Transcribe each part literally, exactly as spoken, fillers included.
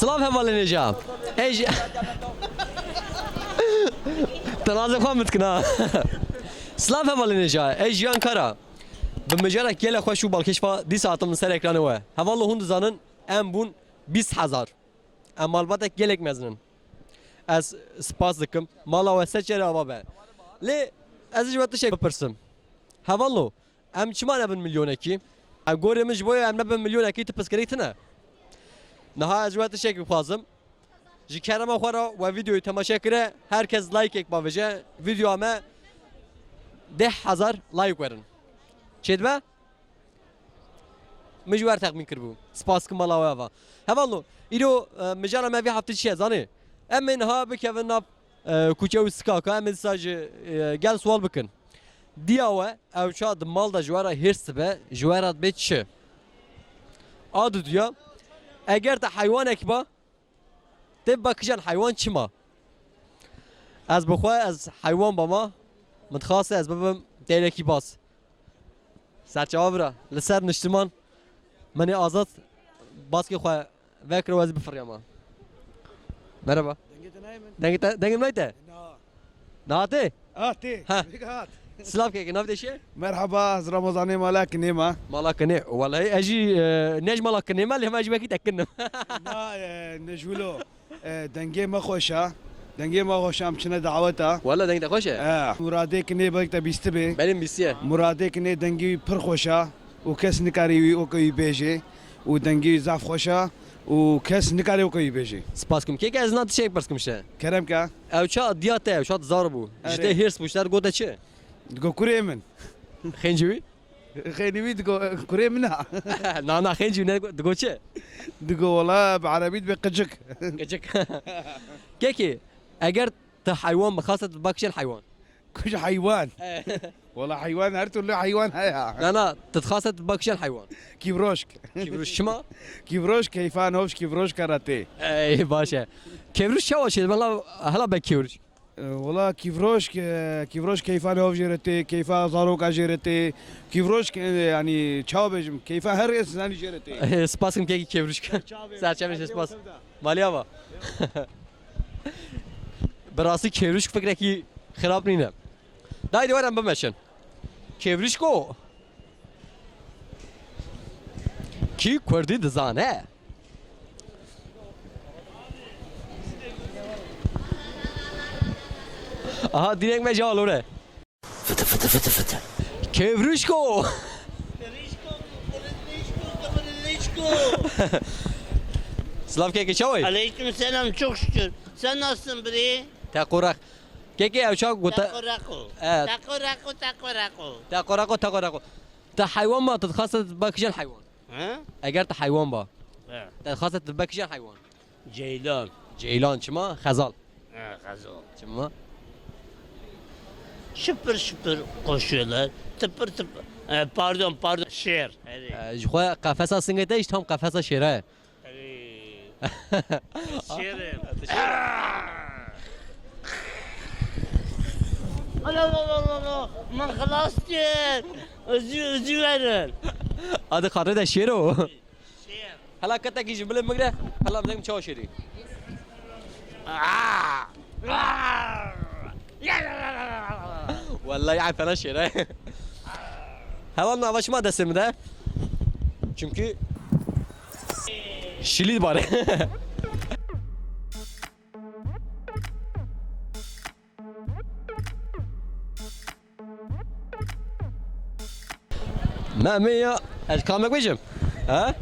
Silav hevalên hêja. Ej... Te nazê xwe min dikin ha. Silav hevalên hêja. Ej Jiyan Kara. Bi mijarek gelek xweş û balkêş va dîsa hatim li ser ekranê we. Hevalno hûn dizanin em bûn bîst hezar. Em malbatek gelek mezin in. Ez spas dikim. Mala we ser çerê ava be. Lê ez ji we tiştek bipirsim. Hevalno, em çima nebin milyonekî? Em gorê min ji bo em nebin milyonekî tu pirsgirêk tune. Niha ez ji we tiştek bixwazim. Ji kerema xwe re we vîdeoyê temaşe kire, her kes likeek bavêje, vîdeoya me deh hezar like werin. Çêdibe? Min ji wer texmîn kiribû. Spas kim mala we ava. Hevalno, îro, e, mijara me vî heftê çi ye, zanî? Em ê niha bikevin nav, e, kuçe û sikaka, em ê dîsa ji, e, gel sual bikin. Diya we, ew ça di mal de ji we re hêrs dibe, ji we re dibe çi? A duduya, eger te heywanek ba, Tê bi kîjan heywan çima? Ez bi xwe ez heywan bama, min dixwast ez bibim teylekî baz. Serçava bira, li ser niştiman min ê azad baskê xwe vekir û ez bifiriyama. Merhaba. Dengê te nayê min? Dengê te, dengê min nayê te? Na. Niha tê? Ah, tê. Ha. Vêga hat. Silav keke, navê te çi ye? Merhaba, ez Ramazanê mala kinê me. Mala kinê. Welehî ez jî, e, ne ji mala kinê me, lê hema ji wekî te kin im. Na, e, Necwilo. E, dengê me xweş e. Dengê me xweş e, em çine daweta. Wele dengê te xweş e. E, Muradê kinê belkî te bîstibê. Belê min bîstiye. Muradê kinê dengê wî pir xweş e. Û kes nikarî wî weke wî bêjê. Û dengê wî zaf xweş e. Û kes nikarê weke wî bêjê. Spas kim. Keke ez na tiştek pirs kim şe. Kerem ke. Ew ça diya te, ew ça zar bû. Ji te hêrs bû, ji te digot te çi? Digo kurê min. Xêncî wî? Xênî wî digo kurê min a. Na, na, xêncî wî ne digo çi? Digo wela bi erebî dibe qicik. Qicik. Kekê, eger tu heywan bixwase, tu dibakişên heywan. Kuj heywan. Eh. Wela heywan, her türlü heywan heye. Na, na, tu dixwase tu dibakişên heywan. Kîvroşk. Kîvroşk çima? Kîvroşk keyfan hoş, kîvroşk karate. Ey, baş e. Kêvriş çawa çê? Valla, hala be kêvriş. E, wela kîvroşk, e, kîvroşk keyfan hoş jê re tê, keyfa zaroka jê re tê. Kîvroşk, e, yani çawa bêjim, keyfa her insanî jê re tê. Spas kim kekî kêvriş. Çawa bêjim? Serçe bêjim, spas. Maliya va. Bi rastî kêvrişk fikrekî xirab nîne. Dayê de werin bimeşin. Kêvrişko. Kî kurdî dizane? Aha, direkt me cevap ore. Fıtı fıtı fıtı fıtı. Kevrişko. Kevrişko, kevrişko, kevrişko. Silav keke, çawa yî? Aleyküm selam, çok şükür. Sen nasılsın bre? Teqorak. Keke ew çawa gote? Teqorako. Evet. Teqorako, teqorako. Teqorako, teqorako. Te heywan ba, te dixwaste tu bibe kîjan heywan? He? Eger te heywan ba. He. Te dixwaste tu bibe kîjan heywan? Ceylan. Ceylan çima? Xezal. He, xezal. Çima? Şıpır şıpır koşuyorlar. Tıpır tıpır. E, pardon, pardon. Şêr. Erê. E, ji xwe qefesa singê te jî tam qefesa şêra ye. Erê. Şêr im. Ala, ala, ala, ala. Min xilas kir. Özü, özü verin. Hadi xatirê te şêro. Şêr. Hela ketekî ji bilê bigre, hela bidekim çawa şêrî. Wellahî ay fena şêre. Heval nava çima destê min de. Çünkü şilî dibare. Memiya, ez kamek bêjim? Ha?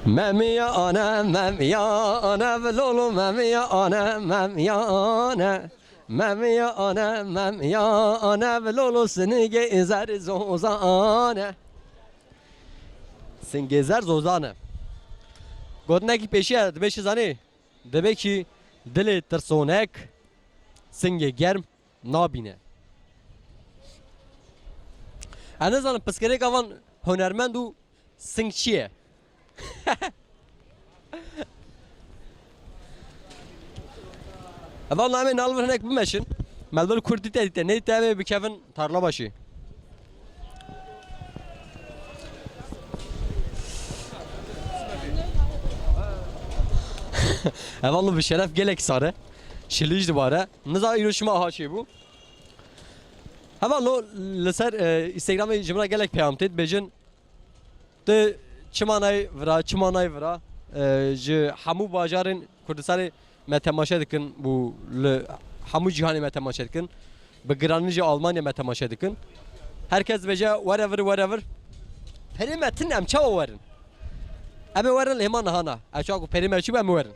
Memiya ane, memiya ane, lolo memiya ane, memiya ane. Memiya ane, memiya ane, lolo sinigê zer zozane. Singê zer zozane. Gotinekî pêşiya dibê çi zanî? Dibê kî dilê tirsonek singê germ nabîne. Ez nizanim pirsgirêka van hunermend û sing çi ye? Valla em ê nalvir hinek bimeşin. Melbir kurd dîte dîte neyte em ê bikevin Tarlabaşê. Hevalno bi şeref gelek sar e. Şilî jî dibare. Niza îro şima aha çêbû. Hevalno li ser, e, Instagramê ji min re gelek peyam tê, dibêjin, "Tu çima nayê vira, çima nayê vira?" E, ji hemû bajarên Kurdistanê me temaşe dikin û li hemû cîhanê me temaşe dikin. Bi giranî jî Almanya me temaşe dikin. Her kes dibêje, "Were vir, were vir." Perê me tune, em çawa werin? Em ê werin lê hema niha na. Ew çawa ku perê me çûbû, em ê werin.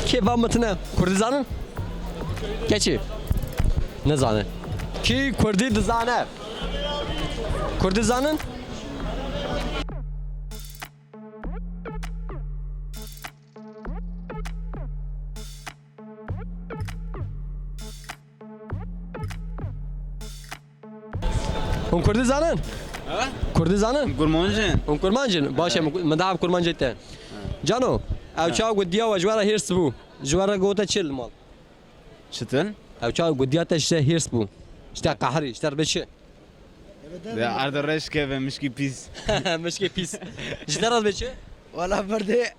Kê va min tune? Kurdî zanin? Keçî? Nizane. Kî Kurdî dizane? Kurdî zanin? Hûn Kurdî zanin? Ha? Kurdî zanin? Kurmancî. Hûn Kurmancî? Baş e, min daha Kurmancî te. Cano, ew çawa ku diya we ji we re hêrs bû, ji we re gote çi li mal? Çitin? Ew çawa ku diya te ji te hêrs bû, ji te qehrî, ji te re bê çi? De arda reş keve mişkî pîs. Mişkê pîs. Ji te re bê çi? Wala berdê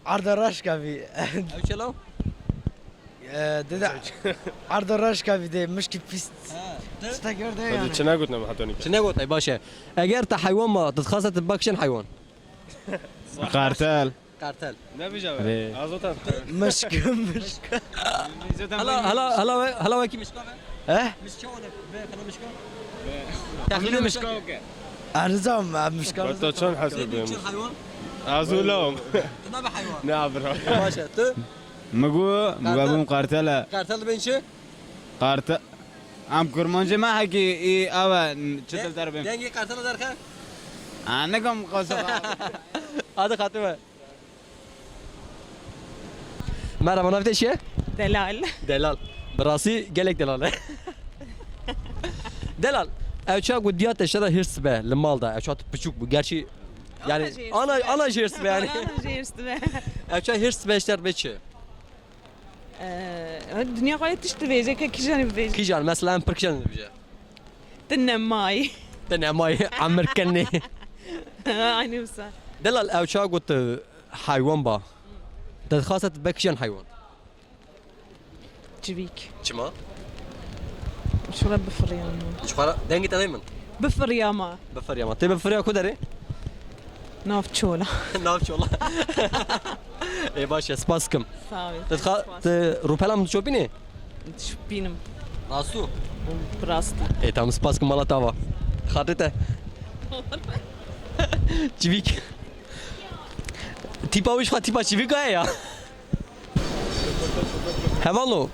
arda reş kevî. Ew çi law? Ee, dede arda reş kevî de mişkî pîs. Ha, tu? Çi te gördü yani? Çi negotine mi hetonî? Çi negotay, baş e. Eger te heywan ma, tu dixwase tu bak çend heywan? Qartel. Qartel. Ne bijave? Rê. Azotan. Mişk, mişk. Hala, hala, hala, hala wekî mişka be? He? Mişka o ne? Be, kana mişka? Tahmini mişka o ke? Erzam, mişka. Hatta çend hesap. Çend heywan? Azulom. Tu ne be heywan? Ne abra. Baş e, tu? Migu, migu bûm qartel e. Qartel ben çi? Qartel. Em kurmancê me hekî î ava çitil derbên. Dengê qartela derxe? A, nikom qosa. Hadi xatime. Merhaba, navê te çi ye? Delal. Delal. Bi rastî gelek delal e. Delal, ew çawa ku diya te ji te re hêrs be li mal de, ew çawa tu piçûk bû, gerçî yani ana, ana jêrs be yani. Ana jêrs be. Ew çawa hêrs be ji te re bê çi? Ee, dinya xwe tişt dibêje ke kîjan bibêje. Kîjan, mesela em pir kîjan dibêje? Te nemayî. Te nemayî, emir kenê. Aynı wisa. Delal, ew çawa got tu heywan ba? Te dixwase tu be kîjan heywan? Civîk. Çima? Şura bifiriyama. Ji xwe re dengê te neyê min. Bifiriyama. Bifiriyama. Tê bifiriya ku derê? Nav çola. Nav çola. Ê baş e, spas kim. Sağ ol. Te dixa-, te rûpela min dişopînê? Dişopînim. Rastu? Bi rastî. Ê tamam, spas kim, mala tava. Xatê te. Çivîk. Tîpa wî ji xwe tîpa çivîka ye ya. Hevalno,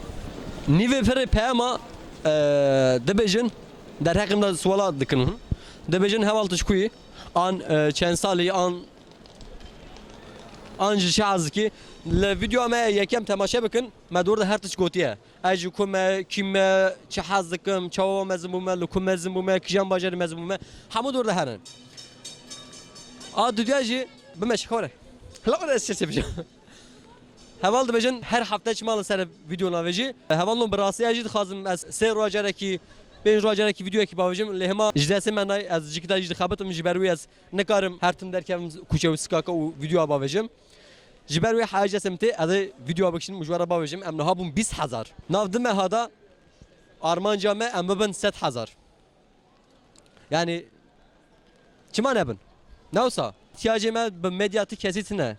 nîvê pirê peyama, e, dibêjin, derheqê min de suwala dikin hûn. Dibêjin heval tu ji ku yî, an, e, çend salî, an, an ji çi hez dikî. Li vîdeoya me yekem temaşe bikin, me dor de her tişt gotiye. Ez ji ku me, kî me, çi hez dikim, çawa mezin bûme, li ku mezin bûme, kîjan bajarî mezin bûme, hemû dor de herin. A duduya jî bimeşe xwe re. Hela xwe re ez çi bêjim. Heval dibêjin her hefte çima li ser vîdeo navêjî. Hevalno bi rastî ez jî dixwazim ez sê roja carekî, pênc roja carekî vîdeoyekî bavêjim. Lê hema ji destê me nayê, ez ji kita jî dixebitim, ji ber wî ez nikarim her tim derkevim kuçe û sikaka û vîdeoya bavêjim. Ji ber wê heya ji destê min tê, ez ê vîdeoya bikişînim û ji we re bavêjim, em niha bûn bîst hezar. Nav du meha de armanca me em bibin sed hezar. Yani çima nebin? Ne wisa? Tiyacê me bi medya ti kesî tine.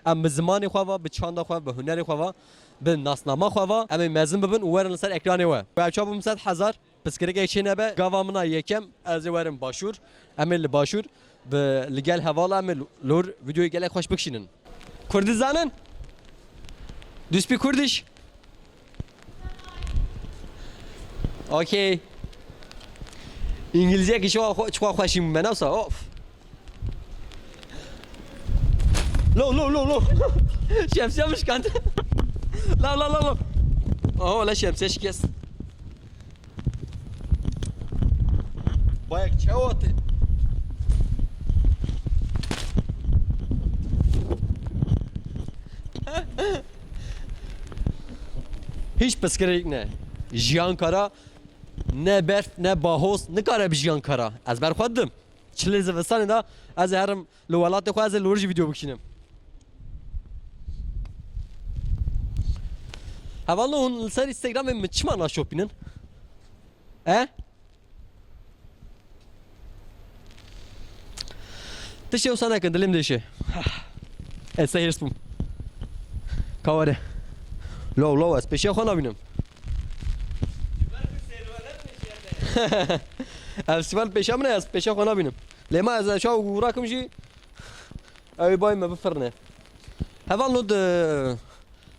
Em bi zimanê xwe ve, bi çanda xwe, bi hunerê xwe ve, bi nasnama xwe ve, em ê mezin bibin û werin li ser ekranê we. Ew çawa bûm sed hezar, pirsgirêkek çê nebe, gava min a yekem, ez ê werim başûr, em ê li başûr, bi, li gel hevala em ê li wir vîdeoyê gelek xweş bikişînin. Kurdî zanin? Do you speak Kurdish? Okay. Îngilîziyekî çi wa xwe-, çi wa xweşî min, ne wisa, of. Lo, lo, lo, lo. Şemsiye min şikand. La, la, la, la. Oho, la şemsiye şikest. Bayek çewatê. Hiç piskirêk ne. Jiyan kara, ne berf, ne bahoz, nikare bi jiyan kara. Ez ber xwe didim. Çilê zivistanê de ez ê herim li welatê xwe, ez ê li wir jî vîdeo bikişînim. Hevalno, hûn li ser Instagramê min çima naşopînin? E? Tiştê wisa nekin, dilê min diêşe. Ez te hêrs bûm. Ka were. Lo, lo, ez pêşiya xwe nabînim. Ev sîvan pêşiya min e, ez pêşiya xwe nabînim. Lê ma ez eşa û rakim jî, ew ê bay me bifirne. Heval no di,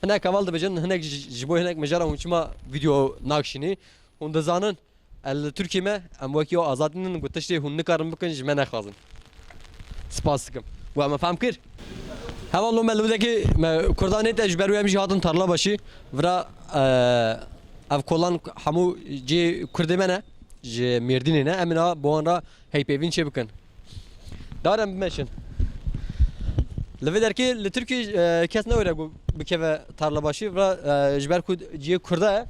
hinek heval dibêjin, hinek ji, ji bo hinek mijara hûn çima vîdeo nakişînî? Hûn dizanin, ez li Tirkiyê me, em wekî ew azad nînin, ku tiştê hûn nikarin bikin, ji me nexwazin. Spas dikim. We me fehm kir? Heval no me li wî dekê me Kurdan nête, ji ber wê em jî hatin Tarlabaşî. Vira, e, ev kolan hemû cihê Kurdê me ne, ji Mêrdînê ne. Em ê niha bi wan re heypêvîn çê bikin. Darem bimeşin. Li vê derkê li Tirkiyê, e, kes newêre ku bikeve Tarlabaşî, vira, e, ji ber ku cihê Kurda ye,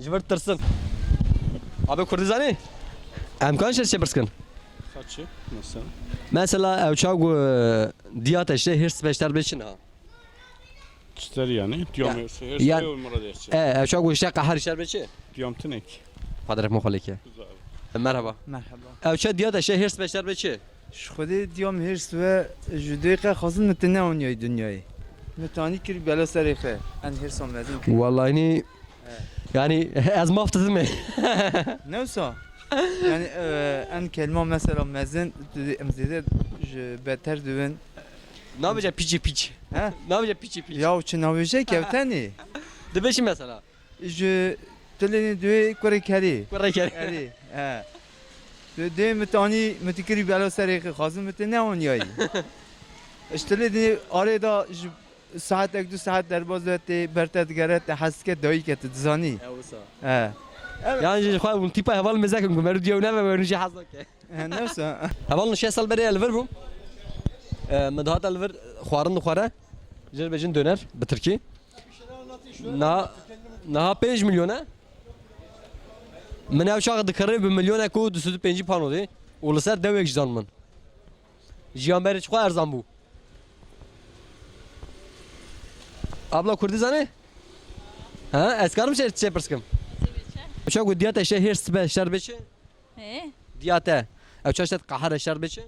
ji vir tirsin. Abi Kurdî zanî? Em kan şer çê pirs kin? Xaçi, mesela? Mesela ew çaw ku, e, diya te işte hêrs beşdar bê çi niha? Çi ter yani? Diyam Ya- hêrs, hêrs ya- te û mira dê çi? E, ew çaw ku işte qehar işler bê çi? Diyam tinek. Padrek mo xoleke. Merhaba. Merhaba. Ew çaw diya te işte hêrs beşdar bê çi? Ji Xwedê diyam hêrs ve ji duyê qe xwazin min te neaniyayî dinyayê. Min tanî kir bela serê xwe. En hêrsa mezin kir. Wallahî nî, yani ez maf didim ê. Ne wisa? Yani, e, en kelma mesela mezin, tu dê em zêde ji beter dibin. Nabêje pîçê pîç. He? Nabêje pîçê pîç. Ya çi nabêje kevtenî? Dibê çi mesela? Ji tilê duyê kurê kerî. Kurê kerî. Kerî, he. Tu dê min tanî, min tu kirî bela serê xwe, xwazin min tu neaniyayî. Ji tilê dê arê da ji saetek, du saet derbaz ve tê ber te digere, te hez dike dayîke, tu dizanî. Ew wisa. He. Yan jî xwe hûn tîpa heval mezek in ku meru diyew neve, meru jî hez nake. He, ne wisa? Heval şeş sal berê ez li vir bûm. E, min dihata li vir xwarin dixware. Jê re bêjin döner bi tirkî. Niha, niha pênc milyon e. Min ew çax dikirê bi milyonek û du sed û pêncî pano dê. Û li ser dewek jî dan min. Jiyan berê çi xwe erzan bû. Abla Kurdî zanê? Ha, ez karim şey, şey pirs kim? Çaw ku diya te şey hêrs be, şer be çi? He? Diya te. Ew çaş te qehre şer be çi?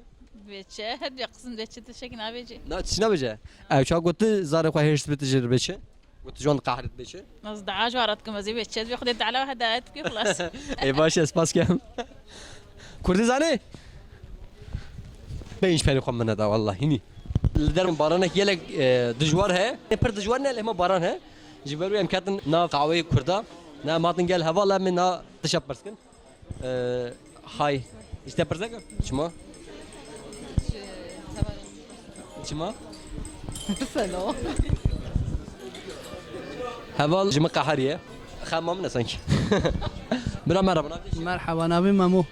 Be çi? Her bir kızım de çi tişek nabêjî. Na, çi nabêje? Ew çaw ku tu zarê xwe hêrs be tu jê re be çi? Ku tu ji wan qehret be çi? Ez daha jwara dikim, ez ê be çi? Ez be Xwedê Teala hedayet bike, xlas. Ê baş e, spas kem. Kurdî zanê? Pênc perê xwe min neda, wallahî nî. Li derm baranek gelek, e, dijwar heye. Pir dijwar ne, lê hema baran heye. Ji ber wê em ketin nav qaweyê Kurda. Ne, em hatin gel heval, em ê na tişa pirs kin. Ee, hay. Ji te pirsek? Çima? Çima? Selo. Heval ji min qeheriye. Xema min e sanki. Bira merhaba, navê çi? Merhaba, navê Memo. Memo.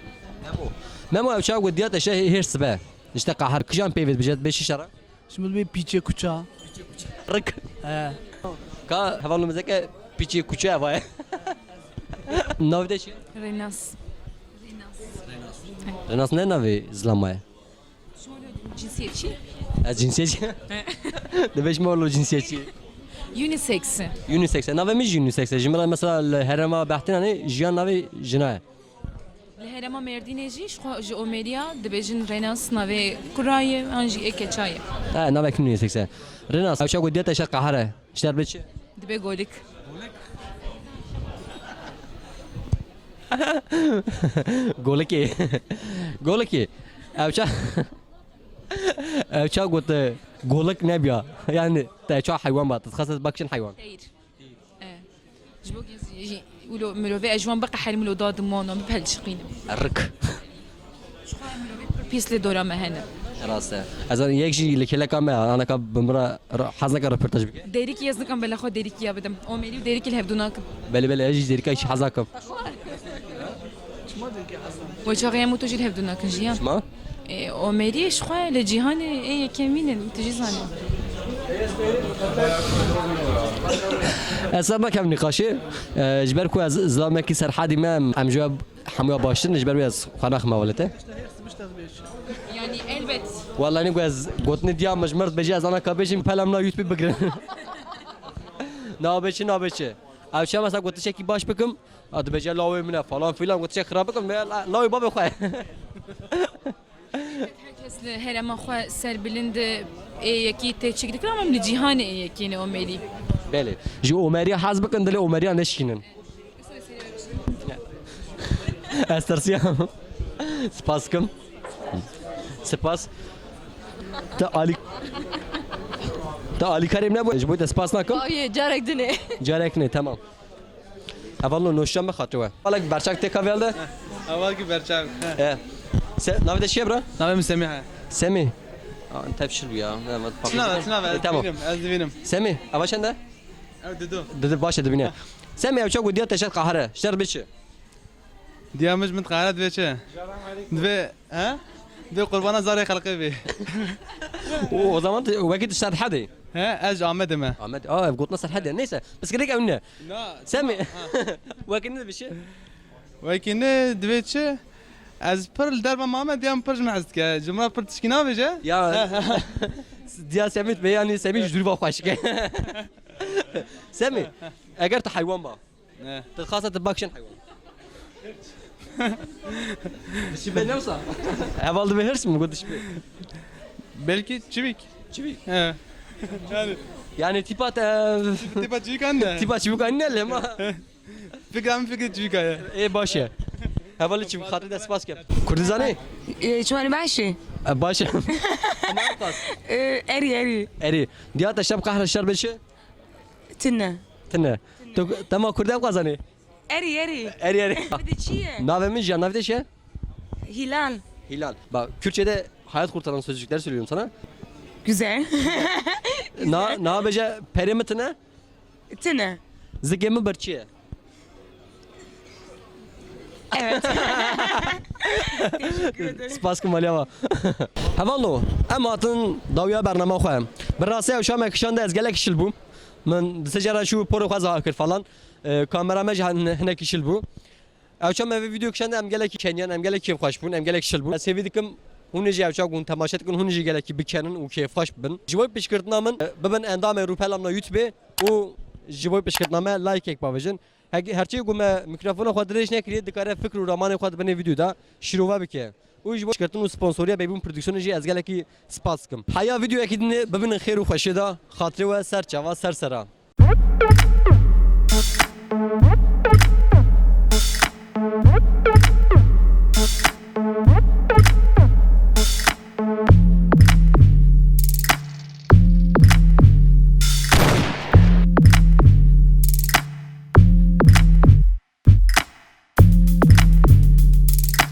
Memo, ew çawa got diya te şe hêrs be. Ji te qehar. Kijan peyvê dibêje, dibê şîşe re? Ji min dibê pîçê kuça. Rik. He. Ka hevalno mizeke pîçê kuça eva ye. Navê te çi? Renas. Renas ne navê zilama ye? Cinsiyetçi. Ez cinsiyetçi. Dibê ji me lo cinsiyetçi. Unisex. Unisex. Navê min jî unisex e. Ji min re mesela li herêma Behtinanê jiyan navê jina ye. Li herêma Mêrdînê jî ji xwe, ji Omêriya dibêjin Renas navê kura ye an jî ê keça ye? He, navek nû ye seksen. Renas, ew çawa diya te şer qehar e. Ji te re dibê çi? Dibê golik. Golikê. Golikê. Ew ça-, ew çawa got, e, golik nebiya. Yani, te ça heywan ba. Tu dixwest ez bakişin heywan. Teyr. E, ji bo gez-, jî, wilo mirovê ez ji wan biqeherim, wilo dadimana, bipelçiqînim. Rik. Ji xwe mirovê pir pîs li dora me hene. Rast e. Ez an yek jî li kêleka me, anaka bi min re, re, hez nake röportaj bike. Dêrikî ez nikim bela xwe dêrikî ya bidim. Omêrî û dêrikî li hevdû nakim. Belê, belê, ez jî dêrika jî hez nakim. Wê çaxê em û tu jî li hev dû nakin jiyan. Çima? Ê, Omerî ji xwe li cîhanê ê yekemîn in, tu jî zanî. Ez ser nakem nîqaşê. E, ji ber ku ez zilamekî Serhedî me, em, em ji we hemûya baştir in, ji ber wê ez xwe naxime welete. Yanî elbet. Wela nî ku ez gotinê diya min ji mir dibêje ez ana ka bêjim, pelam na YouTube bigirin. Nabe çi, nabe çi. Ew çi mesela gotişekî baş bikim, a dibêje lawê min e falan filan, gotişek xirab bikim, la-, lawê babê xwe. Her kes li herêma xwe serbilind ê yekî tê çêk dikir, ama em li cîhanê ê yekî ne Omerî. Belê. Ji Omeriya hez bikin, dilê Omeriya neşkînin. Ez tirsiyam. Spas kim. Spas. Te alî-, te alîkarê min nebû, ji bo te spas nakim. Ay, carek dinê. Carek ne, tamam. Hevalno, noşan be xatir we. Wala berçak tê kavel de. Heval ki berçak. E. Se, navê te çi ye bira? Navê min Semîh e. Semîh. Aa, tepşir ya. Evet, çi navê, çi navê? E, tamam. Ez dibînim, ez dibînim. Semîh, ava çend e? Ew didu. Didu, baş e, dibîne. Semîh, ew çaku diya te şer qahre. Şer bi çi? Diya min ji min qahre divê çi? Divê, he? Divê qurbana zarê xelqê bê. O, o zaman tu, wekî tu Serhedê. He, ez ji Amedê me. Amed, aa, ev gotina Serhedê. Neyse, pirsgirêk ew ne. Na, Semî, ha. Wekî ne dibêje? Wekî ne divê çi? Ez pir li derva mame, diya min pir ji min hez dike. Ji min re pir tişkî nabêje. Ya, diya Semî be, yanî Semî ji dûr ve xweşik e. Semî, eger tu heywan ba, ne. Tu xasa tu bakşin heywan. Dişi be ne wisa? Heval dibe hırs mı? Got dişi be. Belki çivik. Çivik? He. Yani. Yani tipa te... Tipa çivik anne. Tipa çivik anne le ma. Fikra min fikri çivik aye. E, baş e. Heval çivik, xatirê te spas ke. Kurdî zanî? E, çiwanî baş e? E, baş e. Spas. E, erî, erî. Erî. Diya te şeb qehre şer beşe? Tine. Tine. Tu tema Kurdî ev qazanî? Erî, erî. Erî, erî. Bir de çi ye? Navê min Jiyan, navê te çi ye? Hilal. Hilal. Bak, Kürtçe'de hayat kurtaran sözcükler söylüyorum sana. Güzel. Na, na beje perê mi tine? Tine. Zikê mi birçi ye? Evet. Teşekkür ederim. Spas ku maliya wa. Hevalno, em hatin dawiya bernama xwe. Bi rastî ew şame kişande ez gelek şil bûm. Min di sê cara şû porê xwe zaha kir falan. E, kamera me jî hin-, hinek şil bû. Ew çax me vê vîdeo kişand em gelekî kenyan, em gelekî kêfxweş bûn, em gelekî şil bûn. Ez hêvî dikim hûn jî ew çax hûn temaşe dikin, hûn jî gelekî bikenin û kêfxweş bibin. Ji bo piştgirtina min, e, bibin endamê rûpela min a YouTube û ji bo piştgirtina me like-ek bavêjin. Her-, herçî ku me mîkrofona xwe dirêj nekiriye, dikare fikr û ramanê xwe di binê vîdeo de şîrove bike. Û ji bo piştgirtin û sponsoriya Beybûn Prodüksiyonê jî ez gelekî spas dikim. Heya vîdeoyekî din ê bibînin xêr û xweşiyê de, xatirê we ser çava ser sera.